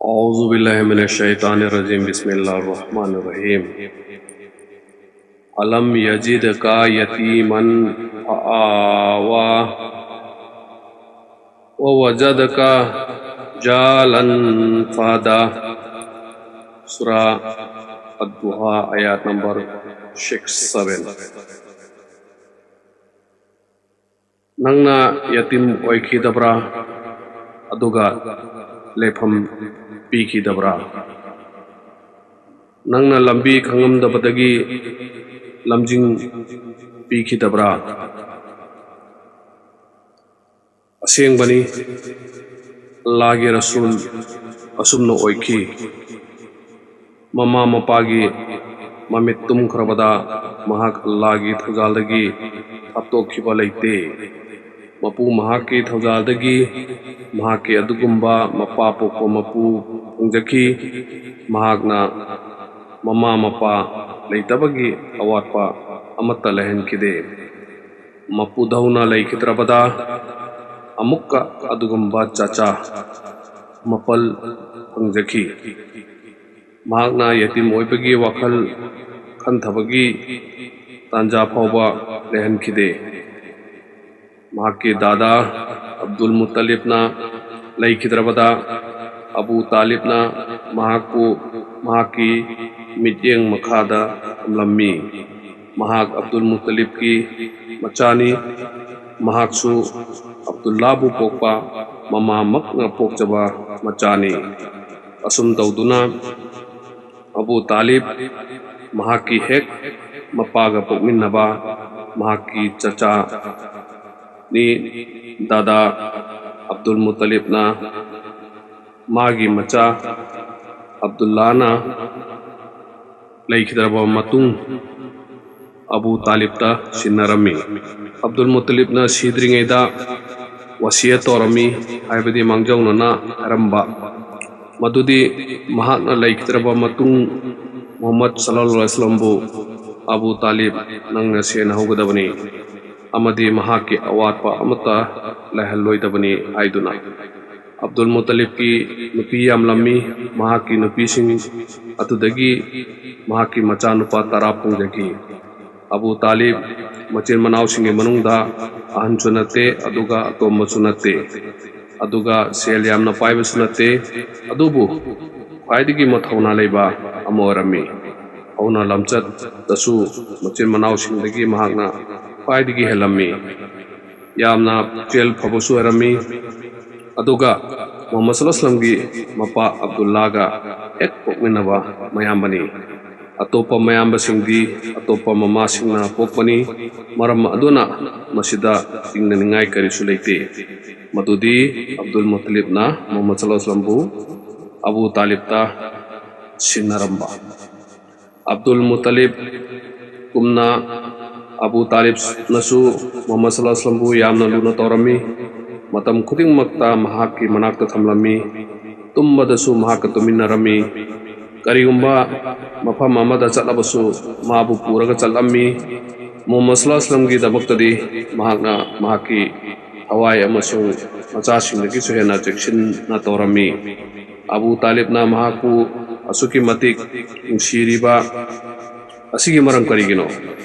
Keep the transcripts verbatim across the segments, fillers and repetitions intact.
أعوذ بالله من الشيطان الرجيم. بسم الله الرحمن الرحيم. ألم يجدك يتيما فآوى ووجدك ضالا فهدى. Surah Ad-Duha, ayat number six seven. ꯅꯪꯅ ꯌꯇꯤꯝ ꯑꯣꯏꯈꯤꯗꯕ꯭ꯔꯥ? ꯑꯗꯨꯒ ꯂꯩꯐꯝ ꯄꯤꯈꯤꯗꯕ꯭ꯔꯥ? ꯅꯪꯅ ꯂꯝꯕꯤ ꯈꯪꯉꯝꯗꯕꯗꯒꯤ ꯂꯝꯖꯤꯡ ꯄꯤꯈꯤꯗꯕ꯭ꯔꯥ? ꯑꯁꯦꯡꯕꯅꯤ, ꯑꯜꯂꯥꯍꯒꯤ ꯔꯁꯨꯜ ꯑꯁꯨꯝꯅ ꯑꯣꯏꯈꯤ꯫ ꯃꯃꯥ ꯃꯄꯥꯒꯤ ꯃꯃꯤꯠ ꯇꯨꯝꯈ꯭ꯔꯕꯗ ꯃꯍꯥꯛ ꯑꯜꯂꯥꯍꯒꯤ ꯊꯧꯖꯥꯜꯗꯒꯤ ꯊꯥꯞꯇꯣꯛꯈꯤꯕ ꯂꯩꯇꯦ꯫ ꯃꯄꯨ ꯃꯍꯥꯛꯀꯤ ꯊꯧꯖꯥꯜꯗꯒꯤ ꯃꯍꯥꯛꯀꯤ ꯑꯗꯨꯒꯨꯝꯕ ꯃꯄꯥ ꯄꯣꯛꯄ ꯃꯄꯨ ꯐꯪꯖꯈꯤ꯫ ꯃꯍꯥꯛꯅ ꯃꯃꯥ ꯃꯄꯥ ꯂꯩꯇꯕꯒꯤ ꯑꯋꯥꯠꯄ ꯑꯃꯠꯇ ꯂꯩꯍꯟꯈꯤꯗꯦ꯫ ꯃꯄꯨꯗꯧꯅ ꯂꯩꯈꯤꯗ꯭ꯔꯕꯗ ꯑꯃꯨꯛꯀ ꯑꯗꯨꯒꯨꯝꯕ ꯆꯥꯆꯥ ꯃꯄꯜ ꯐꯪꯖꯈꯤ꯫ ꯃꯍꯥꯛꯅ ꯌꯇꯤꯝ ꯑꯣꯏꯕꯒꯤ ꯋꯥꯈꯜ ꯈꯟꯊꯕꯒꯤ ꯇꯥꯟꯖꯥ ꯐꯥꯎꯕ ꯂꯩꯍꯟꯈꯤꯗꯦ꯫ ꯃꯍꯥꯛꯀꯤ ꯗꯥꯗꯥ ꯑꯕꯗꯨꯜ ꯃꯨꯠꯇꯂꯤꯕꯅ ꯂꯩꯈꯤꯗ꯭ꯔꯕꯗ ꯑꯕꯨ ꯇꯥꯂꯤꯕꯅ ꯃꯍꯥꯛꯄꯨ ꯃꯍꯥꯛꯀꯤ ꯃꯤꯠꯌꯦꯡ ꯃꯈꯥꯗ ꯊꯝꯂꯝꯃꯤ꯫ ꯃꯍꯥꯛ ꯑꯕꯗꯨꯜ ꯃꯨꯠꯇꯂꯤꯕꯀꯤ ꯃꯆꯥꯅꯤ꯫ ꯃꯍꯥꯛꯁꯨ ꯑꯕꯗꯨꯜꯂꯥꯕꯨ ꯄꯣꯛꯄ ꯃꯃꯥꯃꯛꯅ ꯄꯣꯛꯆꯕ ꯃꯆꯥꯅꯤ꯫ ꯑꯁꯨꯝ ꯇꯧꯗꯨꯅ ꯑꯕꯨ ꯇꯥꯂꯤꯕ ꯃꯍꯥꯛꯀꯤ ꯍꯦꯛ ꯃꯄꯥꯒ ꯄꯣꯛꯃꯤꯟꯅꯕ ꯃꯍꯥꯛꯀꯤ ꯆꯆꯥꯅꯤ꯫ ꯗꯥꯗꯥ ꯑꯕꯗꯨꯜ ꯃꯨꯠꯇꯂꯤꯕꯅ ꯃꯥꯒꯤ ꯃꯆꯥ ꯑꯕꯗꯨꯜꯂꯥꯅ ꯂꯩꯈꯤꯗ꯭ꯔꯕ ꯃꯇꯨꯡ ꯑꯕꯨ ꯇꯥꯂꯤꯕꯇ ꯁꯤꯟꯅꯔꯝꯃꯤ꯫ ꯑꯕꯗꯨꯜ ꯃꯨꯠꯇꯂꯤꯕꯅ ꯁꯤꯗ꯭ꯔꯤꯉꯩꯗ ꯋꯁꯤꯌꯠ ꯇꯧꯔꯝꯃꯤ, ꯍꯥꯏꯕꯗꯤ ꯃꯥꯡꯖꯧꯅꯅ ꯍꯥꯏꯔꯝꯕ, ꯃꯗꯨꯗꯤ ꯃꯍꯥꯛꯅ ꯂꯩꯈꯤꯗ꯭ꯔꯕ ꯃꯇꯨꯡ ꯃꯨꯍꯝꯃꯗ ꯁꯜꯂꯜꯂꯥꯍꯨ ꯑꯂꯥꯏꯍꯤ ꯋꯥꯁꯜꯂꯝꯕꯨ ꯑꯕꯨ ꯇꯥꯂꯤꯕ ꯅꯪꯅ ꯁꯦꯟꯅꯍꯧꯒꯗꯕꯅꯤ ꯑꯃꯗꯤ ꯃꯍꯥꯛꯀꯤ ꯑꯋꯥꯠꯄ ꯑꯃꯠꯇ ꯂꯩꯍꯜꯂꯣꯏꯗꯕꯅꯤ ꯍꯥꯏꯗꯨꯅ꯫ ꯑꯕꯗꯨꯜ ꯃꯨꯇꯂꯤꯕꯀꯤ ꯅꯨꯄꯤ ꯌꯥꯝꯂꯝꯃꯤ꯫ ꯃꯍꯥꯛꯀꯤ ꯅꯨꯄꯤꯁꯤꯡ ꯑꯗꯨꯗꯒꯤ ꯃꯍꯥꯛꯀꯤ ꯃꯆꯥꯅꯨꯄꯥ ꯇꯔꯥ ꯐꯪꯖꯈꯤ꯫ ꯑꯕꯨ ꯇꯥꯂꯤꯕ ꯃꯆꯤꯟ ꯃꯅꯥꯎꯁꯤꯡꯒꯤ ꯃꯅꯨꯡꯗ ꯑꯍꯟꯁꯨ ꯅꯠꯇꯦ, ꯑꯗꯨꯒ ꯑꯇꯣꯝꯕꯁꯨ ꯅꯠꯇꯦ, ꯑꯗꯨꯒ ꯁꯦꯜ ꯌꯥꯝꯅ ꯄꯥꯏꯕꯁꯨ ꯅꯠꯇꯦ, ꯑꯗꯨꯕꯨ ꯈ꯭ꯋꯥꯏꯗꯒꯤ ꯃꯊꯧꯅꯥ ꯂꯩꯕ ꯑꯃ ꯑꯣꯏꯔꯝꯃꯤ꯫ ꯍꯧꯅ ꯂꯝꯆꯠꯇꯁꯨ ꯃꯆꯤꯟ ꯃꯅꯥꯎꯁꯤꯡꯗꯒꯤ ꯃꯍꯥꯛꯅ ꯈ꯭ꯋꯥꯏꯗꯒꯤ ꯍꯦꯜꯂꯝꯃꯤ꯫ ꯌꯥꯝꯅ ꯄꯨꯛꯆꯦꯜ ꯐꯕꯁꯨ ꯑꯣꯏꯔꯝꯃꯤ꯫ ꯑꯗꯨꯒ ꯃꯨꯍꯝꯃꯗ ꯁꯜꯂꯜꯂꯥꯍꯨ ꯑꯂꯩꯍꯤ ꯋꯁꯜꯂꯝꯒꯤ ꯃꯄꯥ ꯑꯕꯗꯨꯜꯂꯥꯒ ꯍꯦꯛ ꯄꯣꯛꯃꯤꯟꯅꯕ ꯃꯌꯥꯝꯕꯅꯤ꯫ ꯑꯇꯣꯞꯄ ꯃꯌꯥꯝꯕꯁꯤꯡꯗꯤ ꯑꯇꯣꯞꯄ ꯃꯃꯥꯁꯤꯡꯅ ꯄꯣꯛꯄꯅꯤ꯫ ꯃꯔꯝ ꯑꯗꯨꯅ ꯃꯁꯤꯗ ꯆꯤꯡꯅꯅꯤꯡꯉꯥꯏ ꯀꯔꯤꯁꯨ ꯂꯩꯇꯦ꯫ ꯃꯗꯨꯗꯤ ꯑꯕꯗꯨꯜ ꯃꯨꯇꯂꯤꯕꯅ ꯃꯨꯍꯝꯃꯗ ꯁꯜꯂꯜꯂꯥꯍꯨ ꯑꯂꯩꯍꯤ ꯋꯁꯜꯂꯝꯕꯨ ꯑꯕꯨ ꯇꯥꯂꯤꯕꯇ ꯁꯤꯟꯅꯔꯝꯕ꯫ ꯑꯕꯗꯨꯜ ꯃꯨꯇꯂꯤꯕ ꯀꯨꯝꯅ ꯑꯕꯨ ꯇꯥꯂꯤꯕꯅꯁꯨ ꯃꯨꯍꯝꯃꯗ ꯁꯜꯂꯜꯂꯥꯍꯨ ꯑꯂꯩꯍꯤ ꯋꯁꯜꯂꯝꯕꯨ ꯌꯥꯝꯅ ꯂꯨꯅ ꯇꯧꯔꯝꯃꯤ꯫ ꯃꯇꯝ ꯈꯨꯗꯤꯡꯃꯛꯇ ꯃꯍꯥꯛꯀꯤ ꯃꯅꯥꯛꯇ ꯊꯝꯂꯝꯃꯤ꯫ ꯇꯨꯝꯕꯗꯁꯨ ꯃꯍꯥꯛꯀ ꯇꯨꯝꯃꯤꯟꯅꯔꯝꯃꯤ꯫ ꯀꯔꯤꯒꯨꯝꯕ ꯃꯐꯝ ꯑꯃꯗ ꯆꯠꯂꯕꯁꯨ ꯃꯥꯕꯨ ꯄꯨꯔꯒ ꯆꯠꯂꯝꯃꯤ꯫ ꯃꯨꯍꯝꯃꯗ ꯁꯜꯂꯜꯂꯥꯍꯨ ꯑꯂꯩꯍꯤ ꯋꯁꯜꯂꯝꯒꯤꯗꯃꯛꯇꯗꯤ ꯃꯍꯥꯛꯅ ꯃꯍꯥꯛꯀꯤ ꯊꯋꯥꯏ ꯑꯃꯁꯨꯡ ꯃꯆꯥꯁꯤꯡꯗꯒꯤꯁꯨ ꯍꯦꯟꯅ ꯆꯦꯛꯁꯤꯟꯅ ꯇꯧꯔꯝꯃꯤ꯫ ꯑꯕꯨ ꯇꯥꯂꯤꯕꯅ ꯃꯍꯥꯛꯄꯨ ꯑꯁꯨꯛꯀꯤ ꯃꯇꯤꯛ ꯅꯨꯡꯁꯤꯔꯤꯕ ꯑꯁꯤꯒꯤ ꯃꯔꯝ ꯀꯔꯤꯒꯤꯅꯣ?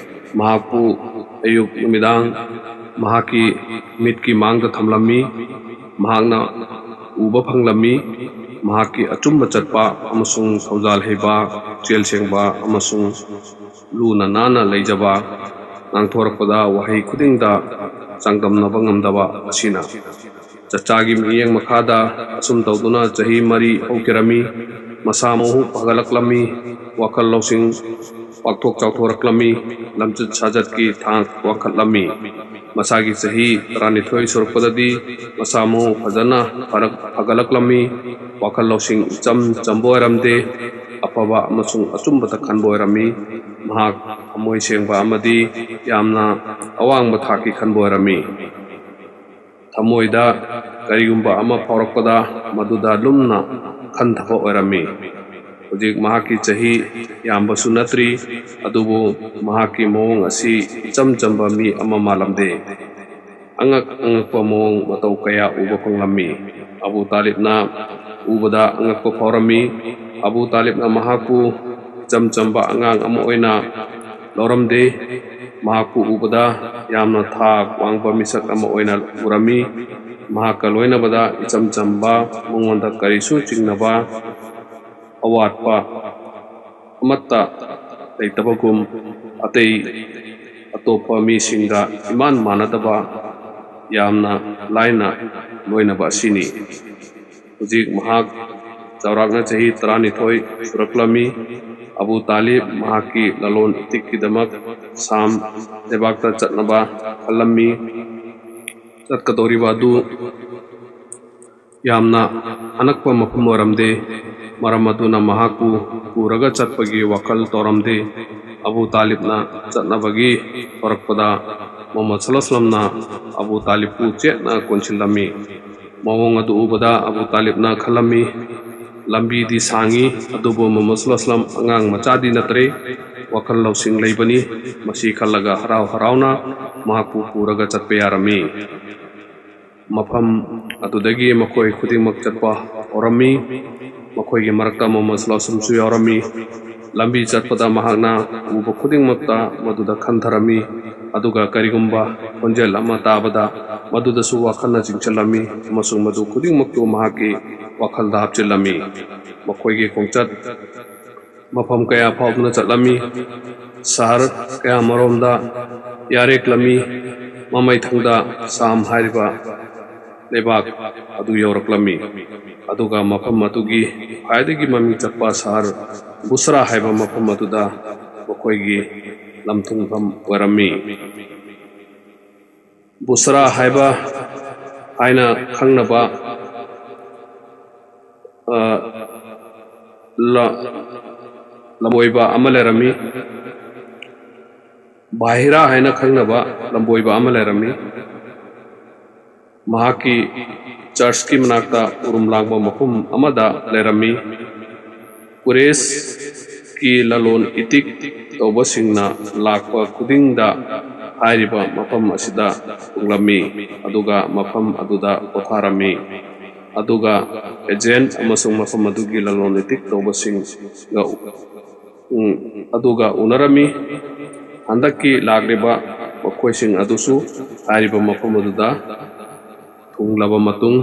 ꯃꯍꯥꯛꯄꯨ ꯑꯌꯨꯛ ꯅꯨꯃꯤꯗꯥꯡ ꯃꯍꯥꯛꯀꯤ ꯃꯤꯠꯀꯤ ꯃꯥꯡꯗ ꯊꯝꯂꯝꯃꯤ꯫ ꯃꯍꯥꯛꯅ ꯎꯕ ꯐꯪꯂꯝꯃꯤ꯫ ꯃꯍꯥꯛꯀꯤ ꯑꯆꯨꯝꯕ ꯆꯠꯄ ꯑꯃꯁꯨꯡ ꯊꯧꯖꯥꯜ ꯍꯩꯕ, ꯄꯨꯛꯆꯦꯜ ꯁꯦꯡꯕ ꯑꯃꯁꯨꯡ ꯂꯨꯅ ꯅꯥꯟꯅ ꯂꯩꯖꯕ, ꯉꯥꯡꯊꯣꯔꯛꯄꯗ ꯋꯥꯍꯩ ꯈꯨꯗꯤꯡꯗ ꯆꯥꯡꯗꯝꯅꯕ ꯉꯝꯗꯕ ꯑꯁꯤꯅ꯫ ꯆꯆꯥꯒꯤ ꯃꯤꯠꯌꯦꯡ ꯃꯈꯥꯗ ꯑꯁꯨꯝ ꯇꯧꯗꯨꯅ ꯆꯍꯤ ꯃꯔꯤ ꯍꯧꯈꯤꯔꯝꯃꯤ꯫ ꯃꯁꯥ ꯃꯎ ꯐꯒꯠꯂꯛꯂꯝꯃꯤ, ꯋꯥꯈꯜ ꯂꯧꯁꯤꯡ ꯄꯥꯛꯊꯣꯛ ꯆꯥꯎꯊꯣꯔꯛꯂꯝꯃꯤ, ꯂꯝꯆꯠ ꯁꯥꯖꯠꯀꯤ ꯊꯥꯛ ꯋꯥꯡꯈꯠꯂꯝꯃꯤ꯫ ꯃꯁꯥꯒꯤ ꯆꯍꯤ ꯇꯔꯥꯅꯤꯊꯣꯏ ꯁꯨꯔꯛꯄꯗꯗꯤ ꯃꯁꯥ ꯃꯎ ꯐꯖꯅ ꯐꯔꯛ-, ꯐꯒꯠꯂꯛꯂꯝꯃꯤ, ꯋꯥꯈꯜ ꯂꯧꯁꯤꯡ ꯏꯆꯝ ꯆꯝꯕ ꯑꯣꯏꯔꯝꯗꯦ, ꯑꯐꯕ ꯑꯃꯁꯨꯡ ꯑꯆꯨꯝꯕꯇ ꯈꯟꯕ ꯑꯣꯏꯔꯝꯃꯤ꯫ ꯃꯍꯥꯛ ꯊꯃꯣꯏ ꯁꯦꯡꯕ ꯑꯃꯗꯤ ꯌꯥꯝꯅ ꯑꯋꯥꯡꯕ ꯊꯥꯛꯀꯤ ꯈꯟꯕ ꯑꯣꯏꯔꯝꯃꯤ꯫ ꯊꯃꯣꯏꯗ ꯀꯔꯤꯒꯨꯝꯕ ꯑꯃ ꯐꯥꯎꯔꯛꯄꯗ ꯃꯗꯨꯗ ꯂꯨꯝꯅ ꯈꯟꯊꯕ ꯑꯣꯏꯔꯝꯃꯤ꯫ ꯍꯧꯖꯤꯛ ꯃꯍꯥꯛꯀꯤ ꯆꯍꯤ ꯌꯥꯝꯕꯁꯨ ꯅꯠꯇ꯭ꯔꯤ, ꯑꯗꯨꯕꯨ ꯃꯍꯥꯛꯀꯤ ꯃꯑꯣꯡ ꯑꯁꯤ ꯏꯆꯝ ꯆꯝꯕ ꯃꯤ ꯑꯃ ꯃꯥꯜꯂꯝꯗꯦ꯫ ꯑꯉꯛ ꯑꯉꯛꯄ ꯃꯑꯣꯡ ꯃꯇꯧ ꯀꯌꯥ ꯎꯕ ꯐꯪꯂꯝꯃꯤ꯫ ꯑꯕꯨ ꯇꯥꯂꯤꯕꯅ ꯎꯕꯗ ꯑꯉꯛꯄ ꯐꯥꯎꯔꯝꯃꯤ꯫ ꯑꯕꯨ ꯇꯥꯂꯤꯕꯅ ꯃꯍꯥꯛꯄꯨ ꯏꯆꯝ ꯆꯝꯕ ꯑꯉꯥꯡ ꯑꯃ ꯑꯣꯏꯅ ꯂꯧꯔꯝꯗꯦ꯫ ꯃꯍꯥꯛꯄꯨ ꯎꯕꯗ ꯌꯥꯝꯅ ꯊꯥꯛ ꯋꯥꯡꯕ ꯃꯤꯁꯛ ꯑꯃ ꯑꯣꯏꯅ ꯎꯔꯝꯃꯤ꯫ ꯃꯍꯥꯛꯀ ꯂꯣꯏꯅꯕꯗ ꯏꯆꯝ ꯆꯝꯕ, ꯃꯉꯣꯟꯗ ꯀꯔꯤꯁꯨ ꯆꯤꯡꯅꯕ, ꯑꯋꯥꯠꯄ ꯑꯃꯠꯇ ꯂꯩꯇꯕꯒꯨꯝ, ꯑꯇꯩ ꯑꯇꯣꯞꯄ ꯃꯤꯁꯤꯡꯒ ꯏꯃꯥꯟ ꯃꯥꯟꯅꯗꯕ, ꯌꯥꯝꯅ ꯂꯥꯏꯅ ꯂꯣꯏꯅꯕ ꯑꯁꯤꯅꯤ꯫ ꯍꯧꯖꯤꯛ ꯃꯍꯥꯛ ꯆꯥꯎꯔꯥꯛꯅ ꯆꯍꯤ ꯇꯔꯥꯅꯤꯊꯣꯏ ꯁꯨꯔꯛꯂꯝꯃꯤ꯫ ꯑꯕꯨ ꯇꯥꯂꯤꯕ ꯃꯍꯥꯛꯀꯤ ꯂꯂꯣꯟ ꯏꯇꯤꯛꯀꯤꯗꯃꯛ ꯁꯥꯝ ꯂꯩꯕꯥꯛꯇ ꯆꯠꯅꯕ ꯈꯜꯂꯝꯃꯤ꯫ ꯆꯠꯀꯗꯧꯔꯤꯕ ꯑꯗꯨ ꯌꯥꯝꯅ ꯑꯅꯛꯄ ꯃꯐꯝ ꯑꯣꯏꯔꯝꯗꯦ꯫ ꯃꯔꯝ ꯑꯗꯨꯅ ꯃꯍꯥꯛꯄꯨ ꯄꯨꯔꯒ ꯆꯠꯄꯒꯤ ꯋꯥꯈꯜ ꯇꯧꯔꯝꯗꯦ꯫ ꯑꯕꯨ ꯇꯥꯂꯤꯕꯅ ꯆꯠꯅꯕꯒꯤ ꯊꯣꯔꯛꯄꯗ, ꯃꯨꯍꯝꯃꯗ ꯁꯜꯂꯜꯂꯥꯍꯨ ꯑꯂꯥꯏꯍꯤ ꯋꯥꯁꯜꯂꯝꯅ ꯑꯕꯨ ꯇꯥꯂꯤꯕꯄꯨ ꯆꯦꯠꯅ ꯀꯣꯟꯁꯤꯜꯂꯝꯃꯤ꯫ ꯃꯑꯣꯡ ꯑꯗꯨ ꯎꯕꯗ ꯑꯕꯨ ꯇꯥꯂꯤꯕꯅ ꯈꯜꯂꯝꯃꯤ, "ꯂꯝꯕꯤꯗꯤ ꯁꯥꯡꯏ, ꯑꯗꯨꯕꯨ ꯃꯨꯍꯝꯃꯗ ꯁꯜꯂꯜꯂꯥꯍꯨ ꯑꯂꯥꯏꯍꯤ ꯋꯥꯁꯜꯂꯝ ꯑꯉꯥꯡ ꯃꯆꯥꯗꯤ ꯅꯠꯇ꯭ꯔꯦ꯫" ꯋꯥꯈꯜ ꯂꯧꯁꯤꯡ ꯂꯩꯕꯅꯤ꯫ ꯃꯁꯤ ꯈꯜꯂꯒ ꯍꯔꯥꯎ ꯍꯔꯥꯎꯅ ꯃꯍꯥꯛꯄꯨ ꯄꯨꯔꯒ ꯆꯠꯄ ꯌꯥꯔꯝꯃꯤ꯫ ꯃꯐꯝ ꯑꯗꯨꯗꯒꯤ ꯃꯈꯣꯏ ꯈꯨꯗꯤꯡꯃꯛ ꯆꯠꯄ ꯍꯧꯔꯝꯃꯤ꯫ ꯃꯈꯣꯏꯒꯤ ꯃꯔꯛꯇ ꯃꯨꯍꯝꯃꯗ ꯁꯜꯂꯜꯂꯥꯍꯨ ꯑꯂꯥꯏꯍꯤ ꯋꯥꯁꯜꯂꯝꯁꯨ ꯌꯥꯎꯔꯝꯃꯤ꯫ ꯂꯝꯕꯤ ꯆꯠꯄꯗ ꯃꯍꯥꯛꯅ ꯎꯕ ꯈꯨꯗꯤꯡꯃꯛꯇ ꯃꯗꯨꯗ ꯈꯟꯊꯔꯝꯃꯤ, ꯑꯗꯨꯒ ꯀꯔꯤꯒꯨꯝꯕ ꯈꯣꯟꯖꯦꯜ ꯑꯃ ꯇꯥꯕꯗ ꯃꯗꯨꯗꯁꯨ ꯋꯥꯈꯜꯅ ꯆꯤꯡꯁꯤꯜꯂꯝꯃꯤ, ꯑꯃꯁꯨꯡ ꯃꯗꯨ ꯈꯨꯗꯤꯡꯃꯛꯇꯨ ꯃꯍꯥꯛꯀꯤ ꯋꯥꯈꯜꯗ ꯍꯥꯞꯆꯤꯜꯂꯝꯃꯤ꯫ ꯃꯈꯣꯏꯒꯤ ꯈꯣꯡꯆꯠ ꯃꯐꯝ ꯀꯌꯥ ꯐꯥꯎꯗꯨꯅ ꯆꯠꯂꯝꯃꯤ꯫ ꯁꯍꯔ ꯀꯌꯥꯃꯔꯣꯝꯗ ꯌꯥꯔꯦꯛꯂꯝꯃꯤ꯫ ꯃꯃꯩꯊꯪꯗ ꯁꯥꯝ ꯍꯥꯏꯔꯤꯕ ꯂꯩꯕꯥꯛ ꯑꯗꯨ ꯌꯧꯔꯛꯂꯝꯃꯤ꯫ ꯑꯗꯨꯒ ꯃꯐꯝ ꯑꯗꯨꯒꯤ ꯈ꯭ꯋꯥꯏꯗꯒꯤ ꯃꯃꯤꯡ ꯆꯠꯄ ꯁꯍꯔ ꯕꯨꯁ꯭ꯔꯥ ꯍꯥꯏꯕ ꯃꯐꯝ ꯑꯗꯨꯗ ꯃꯈꯣꯏꯒꯤ ꯂꯝꯊꯨꯡꯐꯝ ꯑꯣꯏꯔꯝꯃꯤ꯫ ꯕꯨꯁ꯭ꯔꯥ ꯍꯥꯏꯕ ꯍꯥꯏꯅ ꯈꯪꯅꯕ, ꯑ, ꯂ-, ꯂꯝꯕꯣꯏꯕ ꯑꯃ ꯂꯩꯔꯝꯃꯤ꯫ ꯕꯥꯍꯤꯔꯥ ꯍꯥꯏꯅ ꯈꯪꯅꯕ ꯂꯝꯕꯣꯏꯕ ꯑꯃ ꯂꯩꯔꯝꯃꯤ꯫ ꯃꯍꯥꯛꯀꯤ ꯆꯔꯆꯀꯤ ꯃꯅꯥꯛꯇ ꯎꯔꯨꯝ ꯂꯥꯡꯕ ꯃꯐꯝ ꯑꯃꯗ ꯂꯩꯔꯝꯃꯤ꯫ ꯀꯨꯔꯦꯁꯀꯤ ꯂꯂꯣꯟ ꯏꯇꯤꯛ ꯇꯧꯕꯁꯤꯡꯅ ꯂꯥꯛꯄ ꯈꯨꯗꯤꯡꯗ ꯍꯥꯏꯔꯤꯕ ꯃꯐꯝ ꯑꯁꯤꯗ ꯊꯨꯡꯂꯝꯃꯤ, ꯑꯗꯨꯒ ꯃꯐꯝ ꯑꯗꯨꯗ ꯄꯣꯊꯥꯔꯝꯃꯤ꯫ ꯑꯗꯨꯒ ꯑꯦꯖꯦꯟ ꯑꯃꯁꯨꯡ ꯃꯐꯝ ꯑꯗꯨꯒꯤ ꯂꯂꯣꯟ ꯏꯇꯤꯛ ꯇꯧꯕꯁꯤꯡꯒ ꯎ-, ꯎꯝ, ꯑꯗꯨꯒ ꯎꯅꯔꯝꯃꯤ꯫ ꯍꯟꯗꯛꯀꯤ ꯂꯥꯛꯂꯤꯕ ꯃꯈꯣꯏꯁꯤꯡ ꯑꯗꯨꯁꯨ ꯍꯥꯏꯔꯤꯕ ꯃꯐꯝ ꯑꯗꯨꯗ ꯊꯨꯡꯂꯕ ꯃꯇꯨꯡ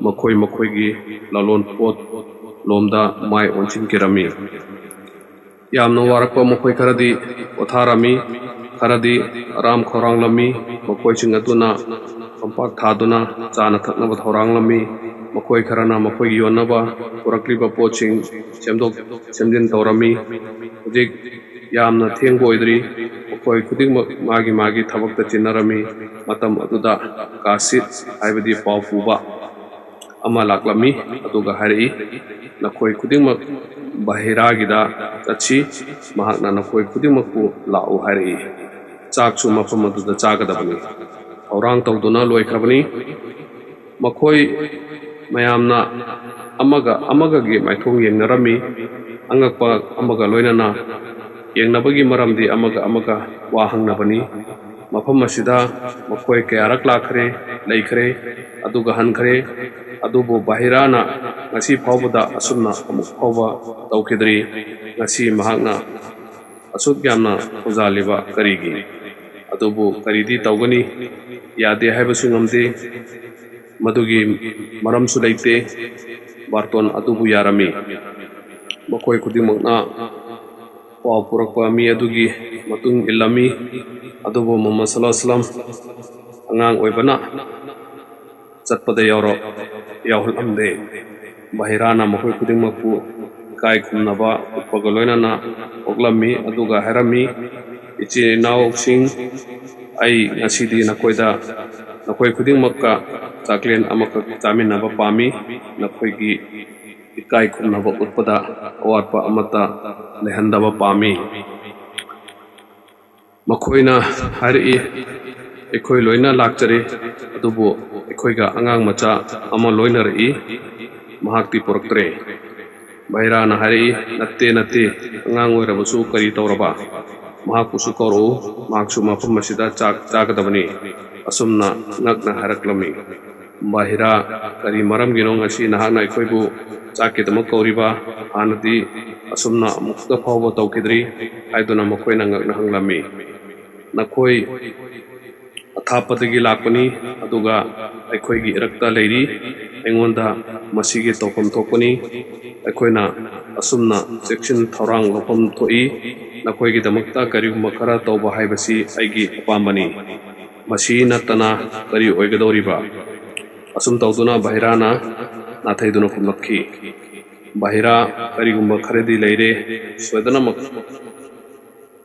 ꯃꯈꯣꯏ ꯃꯈꯣꯏꯒꯤ ꯂꯂꯣꯟ ꯄꯣꯠ ꯂꯣꯝꯗ ꯃꯥꯏ ꯑꯣꯟꯁꯤꯟꯈꯤꯔꯝꯃꯤ꯫ ꯌꯥꯝꯅ ꯋꯥꯔꯛꯄ ꯃꯈꯣꯏ ꯈꯔꯗꯤ ꯄꯣꯊꯥꯔꯝꯃꯤ, ꯈꯔꯗꯤ ꯑꯔꯥꯝ ꯈꯧꯔꯥꯡꯂꯝꯃꯤ꯫ ꯃꯈꯣꯏꯁꯤꯡ ꯑꯗꯨꯅ ꯀꯝꯄꯥꯛ ꯊꯥꯗꯨꯅ ꯆꯥꯅ ꯊꯛꯅꯕ ꯊꯧꯔꯥꯡꯂꯝꯃꯤ꯫ ꯃꯈꯣꯏ ꯈꯔꯅ ꯃꯈꯣꯏꯒꯤ ꯌꯣꯟꯅꯕ ꯄꯨꯔꯛꯂꯤꯕ ꯄꯣꯠꯁꯤꯡ ꯁꯦꯝꯗꯣꯛ ꯁꯦꯝꯖꯤꯟ ꯇꯧꯔꯝꯃꯤ꯫ ꯍꯧꯖꯤꯛ ꯌꯥꯝꯅ ꯊꯦꯡꯕ ꯑꯣꯏꯗ꯭ꯔꯤ꯫ ꯃꯈꯣꯏ ꯈꯨꯗꯤꯡꯃꯛ ꯃꯥꯒꯤ ꯃꯥꯒꯤ ꯊꯕꯛꯇ ꯆꯤꯟꯅꯔꯝꯃꯤ꯫ ꯃꯇꯝ ꯑꯗꯨꯗ ꯀꯥꯁꯤꯠ, ꯍꯥꯏꯕꯗꯤ ꯄꯥꯎ ꯄꯨꯕ ꯑꯃ ꯂꯥꯛꯂꯝꯃꯤ, ꯑꯗꯨꯒ ꯍꯥꯏꯔꯛꯏ, "ꯅꯈꯣꯏ ꯈꯨꯗꯤꯡꯃꯛ ꯕꯥꯍꯤꯔꯥꯒꯤꯗ ꯆꯠꯁꯤ, ꯃꯍꯥꯛꯅ ꯅꯈꯣꯏ ꯈꯨꯗꯤꯡꯃꯛꯄꯨ ꯂꯥꯛꯎ ꯍꯥꯏꯔꯛꯏ꯫" ꯆꯥꯛꯁꯨ ꯃꯐꯝ ꯑꯗꯨꯗ ꯆꯥꯒꯗꯕꯅꯤ꯫ ꯊꯧꯔꯥꯡ ꯇꯧꯗꯨꯅ ꯂꯣꯏꯈ꯭ꯔꯕꯅꯤ꯫ ꯃꯈꯣꯏ ꯃꯌꯥꯝꯅ ꯑꯃꯒ ꯑꯃꯒꯒꯤ ꯃꯥꯏꯊꯣꯡ ꯌꯦꯡꯅꯔꯝꯃꯤ꯫ ꯑꯉꯛꯄ ꯑꯃꯒ ꯂꯣꯏꯅꯅ ꯌꯦꯡꯅꯕꯒꯤ ꯃꯔꯝꯗꯤ ꯑꯃꯒ ꯑꯃꯒ ꯋꯥ ꯍꯪꯅꯕꯅꯤ꯫ ꯃꯐꯝ ꯑꯁꯤꯗ ꯃꯈꯣꯏ ꯀꯌꯥꯔꯛ ꯂꯥꯛꯈ꯭ꯔꯦ, ꯂꯩꯈ꯭ꯔꯦ, ꯑꯗꯨꯒ ꯍꯟꯈ꯭ꯔꯦ, ꯑꯗꯨꯕꯨ ꯕꯥꯍꯤꯔꯥꯅ ꯉꯁꯤ ꯐꯥꯎꯕꯗ ꯑꯁꯨꯝꯅ ꯑꯃꯨꯛ ꯐꯥꯎꯕ ꯇꯧꯈꯤꯗ꯭ꯔꯤ꯫ ꯉꯁꯤ ꯃꯍꯥꯛꯅ ꯑꯁꯨꯛ ꯌꯥꯝꯅ ꯈꯧꯖꯥꯜꯂꯤꯕ ꯀꯔꯤꯒꯤ? ꯑꯗꯨꯕꯨ ꯀꯔꯤꯗꯤ ꯇꯧꯒꯅꯤ? ꯌꯥꯗꯦ ꯍꯥꯏꯕꯁꯨ ꯉꯝꯗꯦ꯫ ꯃꯗꯨꯒꯤ ꯃꯔꯝꯁꯨ ꯂꯩꯇꯦ꯫ ꯕꯥꯔꯇꯣꯟ ꯑꯗꯨꯕꯨ ꯌꯥꯔꯝꯃꯤ꯫ ꯃꯈꯣꯏ ꯈꯨꯗꯤꯡꯃꯛꯅ ꯄꯥꯎ ꯄꯨꯔꯛꯄ ꯃꯤ ꯑꯗꯨꯒꯤ ꯃꯇꯨꯡ ꯏꯜꯂꯝꯃꯤ꯫ ꯑꯗꯨꯕꯨ ꯃꯨꯍꯝꯃꯗ ꯁꯜꯂꯜꯂꯥꯍꯨ ꯑꯂꯥꯏꯍꯤ ꯋꯥꯁꯜꯂꯝ ꯑꯉꯥꯡ ꯑꯣꯏꯕꯅ ꯆꯠꯄꯗ ꯌꯥꯎꯔ-, ꯌꯥꯎꯍꯜꯂꯝꯗꯦ꯫ ꯕꯥꯍꯤꯔꯥꯅ ꯃꯈꯣꯏ ꯈꯨꯗꯤꯡꯃꯛꯄꯨ ꯏꯀꯥꯏ ꯈꯨꯝꯅꯕ ꯎꯠꯄꯒ ꯂꯣꯏꯅꯅ ꯑꯣꯛꯂꯝꯃꯤ, ꯑꯗꯨꯒ ꯍꯥꯏꯔꯝꯃꯤ, "ꯏꯆꯤꯟ ꯏꯅꯥꯎꯁꯤꯡ, ꯑꯩ ꯉꯁꯤꯗꯤ ꯅꯈꯣꯏꯗ, ꯅꯈꯣꯏ ꯈꯨꯗꯤꯡꯃꯛꯀ ꯆꯥꯛꯂꯦꯟ ꯑꯃꯈꯛ ꯆꯥꯃꯤꯟꯅꯕ ꯄꯥꯝꯃꯤ꯫ ꯅꯈꯣꯏꯒꯤ ꯏꯀꯥꯏ ꯈꯨꯝꯅꯕ ꯎꯠꯄꯗ ꯑꯋꯥꯠꯄ ꯑꯃꯠꯇ ꯂꯩꯍꯟꯗꯕ ꯄꯥꯝꯃꯤ꯫" ꯃꯈꯣꯏꯅ ꯍꯥꯏꯔꯛꯏ, "ꯑꯩꯈꯣꯏ ꯂꯣꯏꯅ ꯂꯥꯛꯆꯔꯦ, ꯑꯗꯨꯕꯨ ꯑꯩꯈꯣꯏꯒ ꯑꯉꯥꯡ ꯃꯆꯥ ꯑꯃ ꯂꯣꯏꯅꯔꯛꯏ, ꯃꯍꯥꯛꯇꯤ ꯄꯨꯔꯛꯇ꯭ꯔꯦ꯫" ꯕꯥꯍꯤꯔꯥꯅ ꯍꯥꯏꯔꯛꯏ, "ꯅꯠꯇꯦ, ꯅꯠꯇꯦ, ꯑꯉꯥꯡ ꯑꯣꯏꯔꯕꯁꯨ ꯀꯔꯤ ꯇꯧꯔꯕ?" ꯃꯍꯥꯛꯄꯨꯁꯨ ꯀꯧꯔꯛꯎ, ꯃꯍꯥꯛꯁꯨ ꯃꯐꯝ ꯑꯁꯤꯗ ꯆꯥꯛ ꯆꯥꯒꯗꯕꯅꯤ꯫ ꯑꯁꯨꯝꯅ ꯉꯛꯅ ꯍꯥꯏꯔꯛꯂꯝꯃꯤ꯫ ꯕꯥꯍꯤꯔꯥ, ꯀꯔꯤ ꯃꯔꯝꯒꯤꯅꯣ ꯉꯁꯤ ꯅꯍꯥꯛꯅ ꯑꯩꯈꯣꯏꯕꯨ ꯆꯥꯛꯀꯤꯗꯃꯛ ꯀꯧꯔꯤꯕ? ꯍꯥꯟꯅꯗꯤ ꯑꯁꯨꯝꯅ ꯑꯃꯨꯛꯇ ꯐꯥꯎꯕ ꯇꯧꯈꯤꯗ꯭ꯔꯤ, ꯍꯥꯏꯗꯨꯅ ꯃꯈꯣꯏꯅ ꯉꯛꯅ ꯍꯪꯂꯝꯃꯤ꯫ ꯅꯈꯣꯏ ꯑꯊꯥꯞꯄꯗꯒꯤ ꯂꯥꯛꯄꯅꯤ, ꯑꯗꯨꯒ ꯑꯩꯈꯣꯏꯒꯤ ꯏꯔꯛꯇ ꯂꯩꯔꯤ꯫ ꯑꯩꯉꯣꯟꯗ ꯃꯁꯤꯒꯤ ꯇꯧꯐꯝ ꯊꯣꯛꯄꯅꯤ꯫ ꯑꯩꯈꯣꯏꯅ ꯑꯁꯨꯝꯅ ꯆꯦꯛꯁꯤꯟ ꯊꯧꯔꯥꯡ ꯂꯧꯐꯝ ꯊꯣꯛꯏ꯫ ꯅꯈꯣꯏꯒꯤꯗꯃꯛꯇ ꯀꯔꯤꯒꯨꯝꯕ ꯈꯔ ꯇꯧꯕ ꯍꯥꯏꯕꯁꯤ ꯑꯩꯒꯤ ꯑꯄꯥꯝꯕꯅꯤ꯫ ꯃꯁꯤ ꯅꯠꯇꯅ ꯀꯔꯤ ꯑꯣꯏꯒꯗꯧꯔꯤꯕ? ꯑꯁꯨꯝ ꯇꯧꯗꯨꯅ ꯕꯥꯍꯤꯔꯥꯅ ꯅꯥꯊꯩꯗꯨꯅ ꯈꯨꯝꯂꯛꯈꯤ꯫ ꯕꯥꯍꯤꯔꯥ, ꯀꯔꯤꯒꯨꯝꯕ ꯈꯔꯗꯤ ꯂꯩꯔꯦ, ꯁꯣꯏꯗꯅꯃꯛ꯫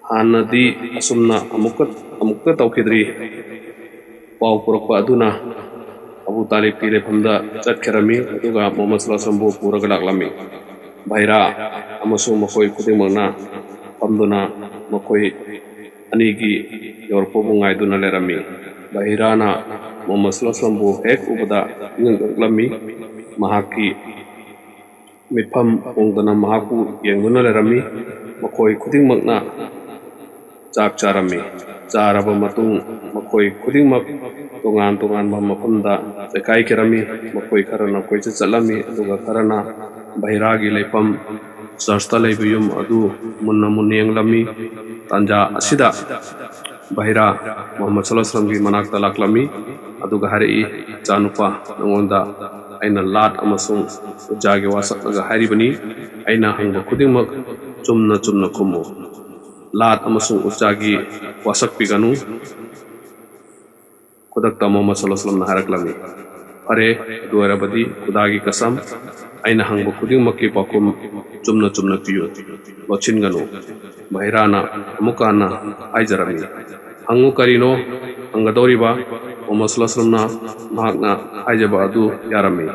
ꯍꯥꯟꯅꯗꯤ ꯑꯁꯨꯝꯅ ꯑꯃꯨꯛꯀ, ꯑꯃꯨꯛꯇ ꯇꯧꯈꯤꯗ꯭ꯔꯤ꯫ ꯄꯥꯎ ꯄꯨꯔꯛꯄ ꯑꯗꯨꯅ ꯑꯕꯨ ꯇꯥꯂꯤꯕꯀꯤ ꯂꯩꯐꯝꯗ ꯆꯠꯈꯤꯔꯝꯃꯤ, ꯑꯗꯨꯒ ꯃꯨꯍꯝꯃꯗ ꯁꯜꯂꯜꯂꯥꯍꯨ ꯑꯂꯥꯏꯍꯤ ꯋꯥꯁꯜꯂꯝꯕꯨ ꯄꯨꯔꯒ ꯂꯥꯛꯂꯝꯃꯤ꯫ ꯕꯥꯍꯤꯔꯥ ꯑꯃꯁꯨꯡ ꯃꯈꯣꯏ ꯈꯨꯗꯤꯡꯃꯛꯅ ꯐꯝꯗꯨꯅ ꯃꯈꯣꯏ ꯑꯅꯤꯒꯤ ꯌꯧꯔꯛꯄꯕꯨ ꯉꯥꯏꯗꯨꯅ ꯂꯩꯔꯝꯃꯤ꯫ ꯕꯥꯍꯤꯔꯥꯅ ꯃꯨꯍꯝꯃꯗ ꯁꯜꯂꯜꯂꯥꯍꯨ ꯑꯂꯥꯏꯍꯤ ꯋꯥꯁꯜꯂꯝꯕꯨ ꯍꯦꯛ ꯎꯕꯗ ꯏꯉꯛ ꯉꯛꯂꯝꯃꯤ꯫ ꯃꯍꯥꯛꯀꯤ ꯃꯤꯠꯐꯝ ꯍꯣꯡꯗꯅ ꯃꯍꯥꯛꯄꯨ ꯌꯦꯡꯗꯨꯅ ꯂꯩꯔꯝꯃꯤ꯫ ꯃꯈꯣꯏ ꯈꯨꯗꯤꯡꯃꯛꯅ ꯆꯥꯛ ꯆꯥꯔꯝꯃꯤ꯫ ꯆꯥꯔꯕ ꯃꯇꯨꯡ ꯃꯈꯣꯏ ꯈꯨꯗꯤꯡꯃꯛ ꯇꯣꯉꯥꯟ ꯇꯣꯉꯥꯟꯕ ꯃꯐꯝꯗ ꯆꯦꯀꯥꯏꯈꯤꯔꯝꯃꯤ꯫ ꯃꯈꯣꯏ ꯈꯔꯅ ꯀꯣꯏꯆꯠ ꯆꯠꯂꯝꯃꯤ, ꯑꯗꯨꯒ ꯈꯔꯅ ꯕꯥꯍꯤꯔꯥꯒꯤ ꯂꯩꯐꯝ ꯆꯔꯆꯇ ꯂꯩꯕ ꯌꯨꯝ ꯑꯗꯨ ꯃꯨꯟꯅ ꯃꯨꯟꯅ ꯌꯦꯡꯂꯝꯃꯤ꯫ ꯇꯥꯟꯖꯥ ꯑꯁꯤꯗ ꯕꯥꯍꯤꯔꯥ ꯃꯨꯍꯝꯃꯗ ꯁꯜꯂꯜꯂꯥꯍꯨ ꯑꯂꯥꯏꯍꯤ ꯋꯥꯁꯜꯂꯝꯒꯤ ꯃꯅꯥꯛꯇ ꯂꯥꯛꯂꯝꯃꯤ, ꯑꯗꯨꯒ ꯍꯥꯏꯔꯛꯏ, "ꯏꯆꯥꯅꯨꯄꯥ, ꯅꯉꯣꯟꯗ ꯑꯩꯅ ꯂꯥꯠ ꯑꯃꯁꯨꯡ ꯎꯖꯥꯒꯤ ꯋꯥ ꯁꯛꯂꯒ ꯍꯥꯏꯔꯤꯕꯅꯤ꯫ ꯑꯩꯅ ꯍꯪꯕ ꯈꯨꯗꯤꯡꯃꯛ ꯆꯨꯝꯅ ꯆꯨꯝꯅ ꯈꯨꯝꯃꯨ꯫ ꯂꯥꯠ ꯑꯃꯁꯨꯡ ꯎꯖꯥꯒꯤ ꯋꯥꯁꯛꯄꯤꯒꯅꯨ"꯫ ꯈꯨꯗꯛꯇ ꯃꯨꯍꯝꯃꯗ ꯁꯜꯂꯜꯂꯥꯍꯨ ꯑꯂꯥꯏꯍꯤ ꯋꯥꯁꯜꯂꯝꯅ ꯍꯥꯏꯔꯛꯂꯝꯃꯤ, "ꯐꯔꯦ, ꯑꯗꯨ ꯑꯣꯏꯔꯕꯗꯤ ꯈꯨꯗꯥꯒꯤ ꯀꯁꯝ, ꯑꯩꯅ ꯍꯪꯕ ꯈꯨꯗꯤꯡꯃꯛꯀꯤ ꯄꯥꯎꯈꯨꯝ ꯆꯨꯝꯅ ꯆꯨꯝꯅ ꯄꯤꯌꯨ, ꯂꯣꯠꯁꯤꯟꯒꯅꯨ"꯫ ꯕꯥꯍꯤꯔꯥꯅ ꯑꯃꯨꯛꯀ ꯍꯟꯅ ꯍꯥꯏꯖꯔꯝꯃꯤ, "ꯍꯪꯉꯨ, ꯀꯔꯤꯅꯣ ꯍꯪꯒꯗꯧꯔꯤꯕ?" ꯃꯨꯍꯝꯃꯗ ꯁꯜꯂꯜꯂꯥꯍꯨ ꯑꯂꯥꯏꯍꯤ ꯋꯥꯁꯜꯂꯝꯅ ꯃꯍꯥꯛꯅ ꯍꯥꯏꯖꯕ ꯑꯗꯨ ꯌꯥꯔꯝꯃꯤ꯫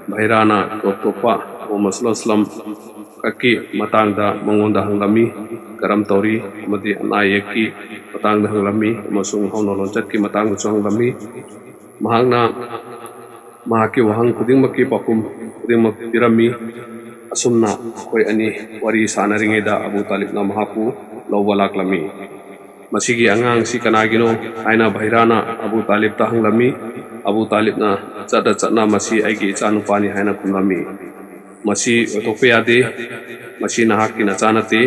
ꯕꯥꯍꯤꯔꯥꯅ ꯇꯣꯞ ꯇꯣꯞꯄ ꯃꯨꯍꯝꯃꯗ ꯁꯜꯂꯜꯂꯥꯍꯨ ꯑꯂꯥꯏꯍꯤ ꯋꯥꯁꯜꯂꯝ ꯀꯛꯀꯤ ꯃꯇꯥꯡꯗ ꯃꯉꯣꯟꯗ ꯍꯪꯂꯝꯃꯤ, ꯀꯔꯝ ꯇꯧꯔꯤ ꯑꯃꯗꯤ ꯑꯅꯥ ꯑꯌꯦꯛꯀꯤ ꯃꯇꯥꯡꯗ ꯍꯪꯂꯝꯃꯤ, ꯑꯃꯁꯨꯡ ꯍꯧꯅ ꯂꯣꯟꯆꯠꯀꯤ ꯃꯇꯥꯡꯗꯁꯨ ꯍꯪꯂꯝꯃꯤ꯫ ꯃꯍꯥꯛꯅ ꯃꯍꯥꯛꯀꯤ ꯋꯥꯍꯪ ꯈꯨꯗꯤꯡꯃꯛꯀꯤ ꯄꯥꯎꯈꯨꯝ ꯈꯨꯗꯤꯡꯃꯛ ꯄꯤꯔꯝꯃꯤ꯫ ꯑꯁꯨꯝꯅ ꯃꯈꯣꯏ ꯑꯅꯤ ꯋꯥꯔꯤ ꯁꯥꯟꯅꯔꯤꯉꯩꯗ ꯑꯕꯨ ꯇꯥꯂꯤꯕꯅ ꯃꯍꯥꯛꯄꯨ ꯂꯧꯕ ꯂꯥꯛꯂꯝꯃꯤ꯫ "ꯃꯁꯤꯒꯤ ꯑꯉꯥꯡꯁꯤ ꯀꯅꯥꯒꯤꯅꯣ?" ꯍꯥꯏꯅ ꯕꯍꯤꯔꯥꯅ ꯑꯕꯨ ꯇꯥꯂꯤꯕꯇ ꯍꯪꯂꯝꯃꯤ꯫ ꯑꯕꯨ ꯇꯥꯂꯤꯕꯅ ꯆꯠꯅ ꯆꯠꯅ "ꯃꯁꯤ ꯑꯩꯒꯤ ꯏꯆꯥꯅꯨꯄꯥꯅꯤ" ꯍꯥꯏꯅ ꯈꯨꯝꯂꯝꯃꯤ꯫ "ꯃꯁꯤ ꯑꯣꯏꯊꯣꯛꯄ ꯌꯥꯗꯦ, ꯃꯁꯤ ꯅꯍꯥꯛꯀꯤ ꯅꯆꯥ ꯅꯠꯇꯦ,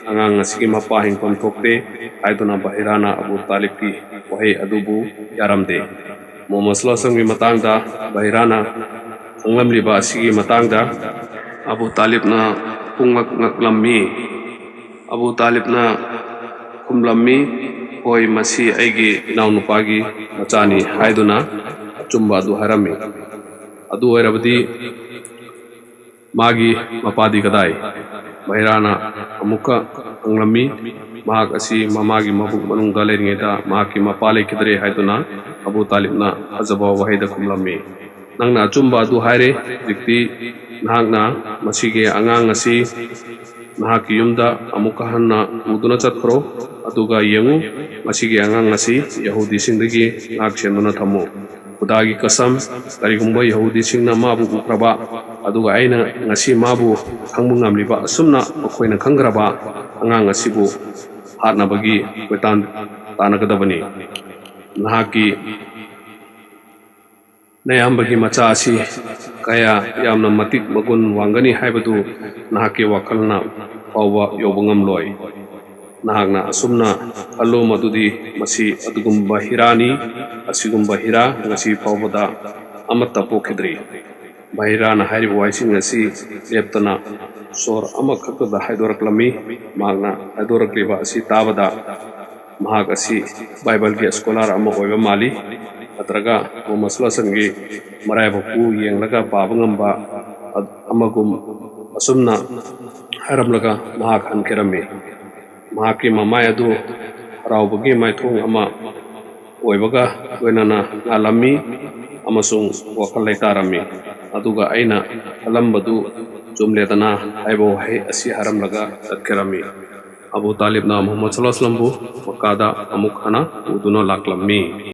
ꯑꯉꯥꯡ ꯑꯁꯤꯒꯤ ꯃꯄꯥ ꯍꯤꯡꯐꯝ ꯊꯣꯛꯇꯦ" ꯍꯥꯏꯗꯨꯅ ꯕꯍꯤꯔꯥꯅ ꯑꯕꯨ ꯇꯥꯂꯤꯕꯀꯤ ꯋꯥꯍꯩ ꯑꯗꯨꯕꯨ ꯌꯥꯔꯝꯗꯦ꯫ ꯃꯨꯍꯝꯃꯗ ꯁꯜꯂꯜꯂꯥꯍꯨ ꯑꯂꯥꯏꯍꯤ ꯋꯥꯁꯜꯂꯝꯒꯤ ꯃꯇꯥꯡꯗ ꯕꯍꯤꯔꯥꯅ ꯈꯪꯂꯝꯂꯤꯕ ꯑꯁꯤꯒꯤ ꯃꯇꯥꯡꯗ ꯑꯕꯨ ꯇꯥꯂꯤꯕꯅ ꯄꯨꯡꯉꯛ ꯉꯛꯂꯝꯃꯤ꯫ ꯑꯕꯨ ꯇꯥꯂꯤꯕꯅ ꯈꯨꯝꯂꯝꯃꯤ, "ꯍꯣꯏ, ꯃꯁꯤ ꯑꯩꯒꯤ ꯏꯅꯥꯎꯅꯨꯄꯥꯒꯤ ꯃꯆꯥꯅꯤ" ꯍꯥꯏꯗꯨꯅ ꯑꯆꯨꯝꯕ ꯑꯗꯨ ꯍꯥꯏꯔꯝꯃꯤ꯫ "ꯑꯗꯨ ꯑꯣꯏꯔꯕꯗꯤ ꯃꯥꯒꯤ ꯃꯄꯥꯗꯤ ꯀꯗꯥꯏ?" ꯕꯍꯤꯔꯥꯅ ꯑꯃꯨꯛꯀ ꯍꯪꯂꯝꯃꯤ꯫ "ꯃꯍꯥꯛ ꯑꯁꯤ ꯃꯃꯥꯒꯤ ꯃꯕꯨꯛ ꯃꯅꯨꯡꯗ ꯂꯩꯔꯤꯉꯩꯗ ꯃꯍꯥꯛꯀꯤ ꯃꯄꯥ ꯂꯩꯈꯤꯗ꯭ꯔꯦ" ꯍꯥꯏꯗꯨꯅ ꯑꯕꯨ ꯇꯥꯂꯤꯕꯅ ꯐꯖꯕ ꯋꯥꯍꯩꯗ ꯈꯨꯝꯂꯝꯃꯤ꯫ "ꯅꯪꯅ ꯑꯆꯨꯝꯕ ꯑꯗꯨ ꯍꯥꯏꯔꯦ꯫ ꯍꯧꯖꯤꯛꯇꯤ ꯅꯍꯥꯛꯅ ꯃꯁꯤꯒꯤ ꯑꯉꯥꯡ ꯑꯁꯤ ꯅꯍꯥꯛꯀꯤ ꯌꯨꯝꯗ ꯑꯃꯨꯛꯀ ꯍꯟꯅ ꯄꯨꯗꯨꯅ ꯆꯠꯈ꯭ꯔꯣ, ꯑꯗꯨꯒ ꯌꯦꯡꯉꯨ, ꯃꯁꯤꯒꯤ ꯑꯉꯥꯡ ꯑꯁꯤ ꯌꯍꯨꯗꯤꯁꯤꯡꯗꯒꯤ ꯉꯥꯛ ꯁꯦꯟꯗꯨꯅ ꯊꯝꯃꯨ꯫ ꯈꯨꯗꯥꯒꯤ ꯀꯁꯝ, ꯀꯔꯤꯒꯨꯝꯕ ꯌꯍꯨꯗꯤꯁꯤꯡꯅ ꯃꯥꯕꯨ ꯎꯈ꯭ꯔꯕ, ꯑꯗꯨꯒ ꯑꯩꯅ ꯉꯁꯤ ꯃꯥꯕꯨ ꯈꯪꯕ ꯉꯝꯂꯤꯕ ꯑꯁꯨꯝꯅ ꯃꯈꯣꯏꯅ ꯈꯪꯈ꯭ꯔꯕ ꯑꯉꯥꯡ ꯑꯁꯤꯕꯨ ꯍꯥꯠꯅꯕꯒꯤ ꯀꯣꯏꯇꯥꯟ ꯇꯥꯟꯅꯒꯗꯕꯅꯤ꯫ ꯅꯍꯥꯛꯀꯤ ꯅꯌꯥꯝꯕꯒꯤ ꯃꯆꯥ ꯑꯁꯤ ꯀꯌꯥ ꯌꯥꯝꯅ ꯃꯇꯤꯛ ꯃꯒꯨꯟ ꯋꯥꯡꯒꯅꯤ ꯍꯥꯏꯕꯗꯨ ꯅꯍꯥꯛꯀꯤ ꯋꯥꯈꯜꯅ ꯐꯥꯎꯕ ꯌꯧꯕ ꯉꯝꯂꯣꯏ꯫ ꯅꯍꯥꯛꯅ ꯑꯁꯨꯝꯅ ꯈꯜꯂꯨ ꯃꯗꯨꯗꯤ ꯃꯁꯤ ꯑꯗꯨꯒꯨꯝꯕ ꯍꯤꯔꯥꯅꯤ, ꯑꯁꯤꯒꯨꯝꯕ ꯍꯤꯔꯥ ꯉꯁꯤ ꯐꯥꯎꯕꯗ ꯑꯃꯠꯇ ꯄꯣꯛꯈꯤꯗ꯭ꯔꯤ"꯫ ꯕꯍꯤꯔꯥꯅ ꯍꯥꯏꯔꯤꯕ ꯋꯥꯍꯩꯁꯤꯡ ꯑꯁꯤ ꯂꯦꯞꯇꯅ ꯁꯣꯔ ꯑꯃꯈꯛꯇꯗ ꯍꯥꯏꯗꯣꯔꯛꯂꯝꯃꯤ꯫ ꯃꯍꯥꯛꯅ ꯍꯥꯏꯗꯣꯔꯛꯂꯤꯕ ꯑꯁꯤ ꯇꯥꯕꯗ ꯃꯍꯥꯛ ꯑꯁꯤ ꯕꯥꯏꯕꯜꯒꯤ ꯁ꯭ꯀꯣꯂꯥꯔ ꯑꯃ ꯑꯣꯏꯕ ꯃꯥꯜꯂꯤ꯫ ꯅꯠꯇ꯭ꯔꯒ ꯃꯨꯍꯝꯃꯗ ꯁꯜꯂꯜꯂꯥꯍꯨ ꯑꯂꯥꯏꯍꯤ ꯋꯥꯁꯜꯂꯝꯒꯤ ꯃꯔꯥꯏꯕꯛꯄꯨ ꯌꯦꯡꯂꯒ ꯄꯥꯕ ꯉꯝꯕ ꯑꯃꯒꯨꯝ ꯑꯁꯨꯝꯅ ꯍꯥꯏꯔꯝꯂꯒ ꯃꯍꯥꯛ ꯍꯟꯈꯤꯔꯝꯃꯤ꯫ ꯃꯍꯥꯛꯀꯤ ꯃꯃꯥꯏ ꯑꯗꯨ ꯍꯔꯥꯎꯕꯒꯤ ꯃꯥꯏꯊꯣꯡ ꯑꯃ ꯑꯣꯏꯕꯒ ꯂꯣꯏꯅꯅ ꯉꯥꯜꯂꯝꯃꯤ ꯑꯃꯁꯨꯡ ꯋꯥꯈꯜ ꯂꯩꯇꯥꯔꯝꯃꯤ꯫ ꯑꯗꯨꯒ ꯑꯩꯅ ꯈꯜꯂꯝꯕꯗꯨ ꯆꯨꯝꯂꯦꯗꯅ ꯍꯥꯏꯕ ꯋꯥꯍꯩ ꯑꯁꯤ ꯍꯥꯏꯔꯝꯂꯒ ꯆꯠꯈꯤꯔꯝꯃꯤ꯫ ꯑꯕꯨ ꯇꯥꯂꯤꯕꯅ ꯃꯨꯍꯝꯃꯗ ꯁꯜꯂꯜꯂꯥꯍꯨ ꯑꯂꯥꯏꯍꯤ ꯋꯥꯁꯜꯂꯝꯕꯨ ꯃꯛꯀꯥꯗ ꯑꯃꯨꯛ ꯍꯟꯅ ꯄꯨꯗꯨꯅ ꯂꯥꯛꯂꯝꯃꯤ꯫